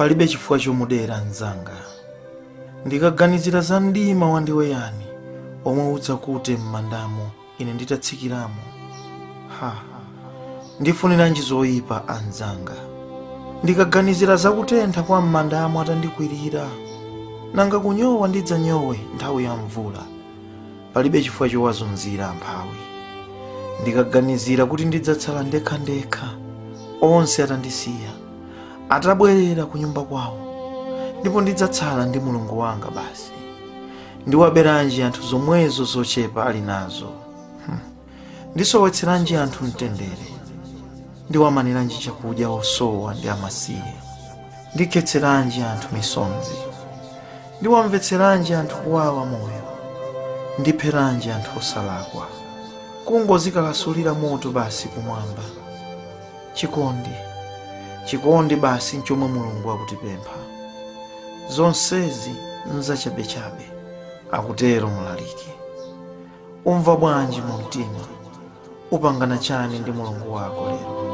Palibe chifukwa chomudera mnzanga. Ndikaganizira za mdima wandiweyani omwe udzakute m'mandamo ine nditatsikiramo, ha, ndifuniranji zoyipa anzanga? Ndikaganizira za kutentha kwa m'mandamo atandikwirira, nanga kunyowa ndidzanyowe nthawi ya mvula, palibe chifukwa chowazunzira amphawi. Ndikaganizira kuti ndidzatsala ndekhandekha onse atandisiya, atabwerera ku nyumba kwawo, ndipo ndidzatsala ndi Mulungu wanga basi. Ndiwaberanji anthu zomwezo zochepa ali nazo? Ndisowetseranji anthu mtendere? Ndiwamaniranji chakudya osowa ndi amasiye? Ndikhetseranji anthu misonzi? Ndiwamvetseranji anthu kuwawa moyo? Ndipheranji anthu osalakwa? Kungozikalasulira moto basi kumwamba. Chikondi, chikondi basi nchomwe Mulungu akutipempha. Zonsezi nzachabechabe, akutero mlaliki. Umva bwanji mu mtima? Upangana chani ndi Mulungu wako lero?